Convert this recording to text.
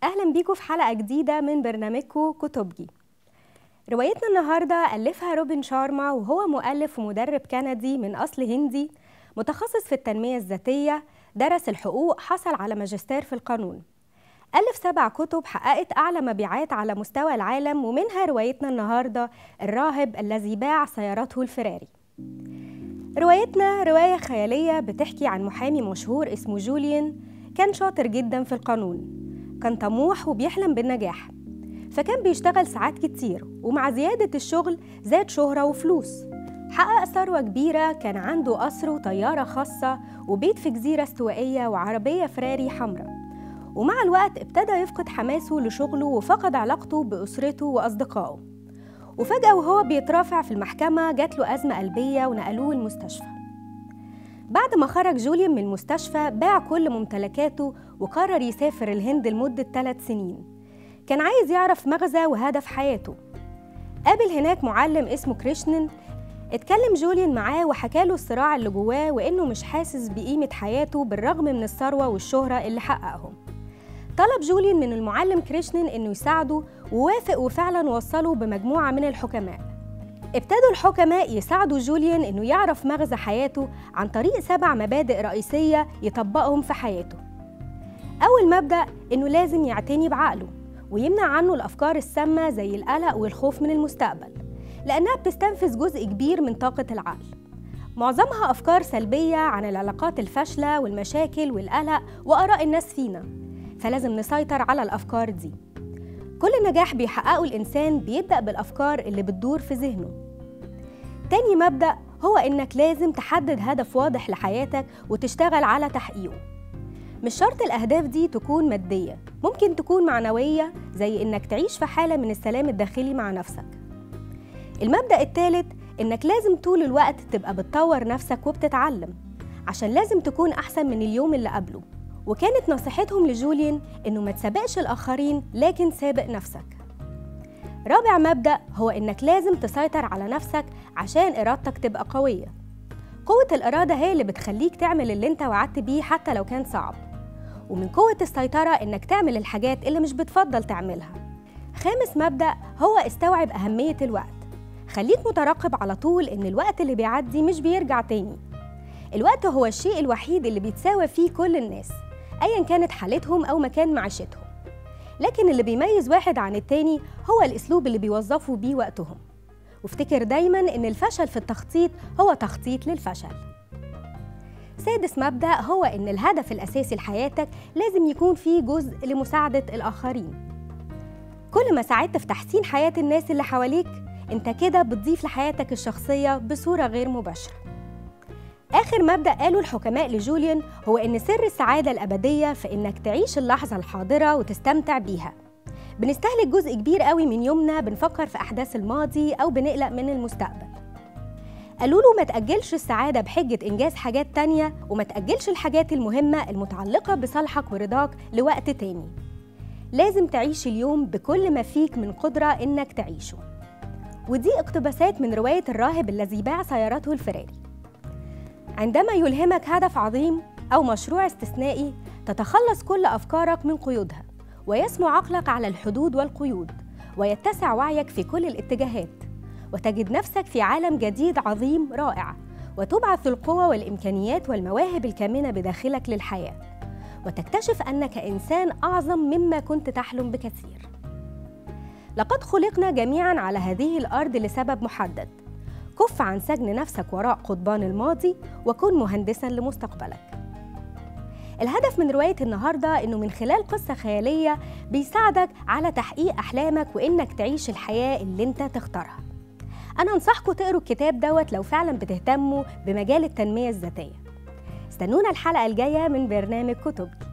أهلا بيكم في حلقة جديدة من برنامجكم كتبجي. روايتنا النهاردة ألفها روبن شارما، وهو مؤلف ومدرب كندي من أصل هندي، متخصص في التنمية الذاتية، درس الحقوق، حصل على ماجستير في القانون. ألف 7 كتب حققت أعلى مبيعات على مستوى العالم، ومنها روايتنا النهاردة الراهب الذي باع سيارته الفراري. روايتنا رواية خيالية بتحكي عن محامي مشهور اسمه جوليان، كان شاطر جدا في القانون، كان طموح وبيحلم بالنجاح، فكان بيشتغل ساعات كتير، ومع زيادة الشغل زاد شهرة وفلوس، حقق ثروة كبيرة، كان عنده قصر وطيارة خاصة وبيت في جزيرة استوائية وعربية فراري حمراء. ومع الوقت ابتدى يفقد حماسه لشغله وفقد علاقته بأسرته وأصدقائه. وفجأة وهو بيترافع في المحكمة جات له أزمة قلبية ونقلوه المستشفى. بعد ما خرج جوليان من المستشفى باع كل ممتلكاته وقرر يسافر الهند لمدة 3 سنين. كان عايز يعرف مغزى وهدف حياته. قابل هناك معلم اسمه كريشنن، اتكلم جوليان معاه وحكاله الصراع اللي جواه وإنه مش حاسس بقيمة حياته بالرغم من الثروة والشهرة اللي حققهم. طلب جوليان من المعلم كريشنن إنه يساعده، ووافق، وفعلا وصله بمجموعة من الحكماء. ابتدوا الحكماء يساعدوا جوليان إنه يعرف مغزى حياته عن طريق 7 مبادئ رئيسية يطبقهم في حياته. أول مبدأ إنه لازم يعتني بعقله ويمنع عنه الأفكار السامة زي القلق والخوف من المستقبل، لأنها بتستنفذ جزء كبير من طاقة العقل. معظمها أفكار سلبية عن العلاقات الفاشلة والمشاكل والقلق وآراء الناس فينا، فلازم نسيطر على الأفكار دي. كل نجاح بيحققه الإنسان بيبدأ بالأفكار اللي بتدور في ذهنه. تاني مبدأ هو إنك لازم تحدد هدف واضح لحياتك وتشتغل على تحقيقه. مش شرط الأهداف دي تكون مادية، ممكن تكون معنوية، زي إنك تعيش في حالة من السلام الداخلي مع نفسك. المبدأ الثالث إنك لازم طول الوقت تبقى بتطور نفسك وبتتعلم، عشان لازم تكون أحسن من اليوم اللي قبله. وكانت نصيحتهم لجوليان إنه ما تسابقش الآخرين لكن سابق نفسك. رابع مبدأ هو إنك لازم تسيطر على نفسك عشان إرادتك تبقى قوية. قوة الإرادة هي اللي بتخليك تعمل اللي أنت وعدت بيه حتى لو كان صعب. ومن قوة السيطرة إنك تعمل الحاجات اللي مش بتفضل تعملها. خامس مبدأ هو استوعب أهمية الوقت. خليك مترقب على طول إن الوقت اللي بيعدي مش بيرجع تاني. الوقت هو الشيء الوحيد اللي بيتساوى فيه كل الناس، أياً كانت حالتهم أو مكان معيشتهم. لكن اللي بيميز واحد عن التاني هو الأسلوب اللي بيوظفوا بيه وقتهم. وافتكر دايماً إن الفشل في التخطيط هو تخطيط للفشل. سادس مبدأ هو إن الهدف الأساسي لحياتك لازم يكون فيه جزء لمساعدة الآخرين. كل ما ساعدت في تحسين حياة الناس اللي حواليك، أنت كده بتضيف لحياتك الشخصية بصورة غير مباشرة. آخر مبدأ قاله الحكماء لجوليان هو إن سر السعادة الأبدية في إنك تعيش اللحظة الحاضرة وتستمتع بيها. بنستهلك جزء كبير قوي من يومنا بنفكر في أحداث الماضي أو بنقلق من المستقبل. قالوا له ما تأجلش السعادة بحجة إنجاز حاجات تانية، وما تأجلش الحاجات المهمة المتعلقة بصالحك ورضاك لوقت تاني. لازم تعيش اليوم بكل ما فيك من قدرة إنك تعيشه. ودي اقتباسات من رواية الراهب الذي باع سيارته الفراري. عندما يلهمك هدف عظيم أو مشروع استثنائي، تتخلص كل أفكارك من قيودها، ويسمو عقلك على الحدود والقيود، ويتسع وعيك في كل الاتجاهات، وتجد نفسك في عالم جديد عظيم رائع، وتبعث القوى والإمكانيات والمواهب الكامنة بداخلك للحياة، وتكتشف أنك إنسان أعظم مما كنت تحلم بكثير. لقد خلقنا جميعاً على هذه الأرض لسبب محدد. كف عن سجن نفسك وراء قضبان الماضي، وكن مهندساً لمستقبلك. الهدف من رواية النهاردة إنه من خلال قصة خيالية بيساعدك على تحقيق أحلامك وإنك تعيش الحياة اللي أنت تختارها. أنا أنصحكم تقروا الكتاب دوت لو فعلاً بتهتموا بمجال التنمية الذاتية. استنونا الحلقة الجاية من برنامج كتبجي.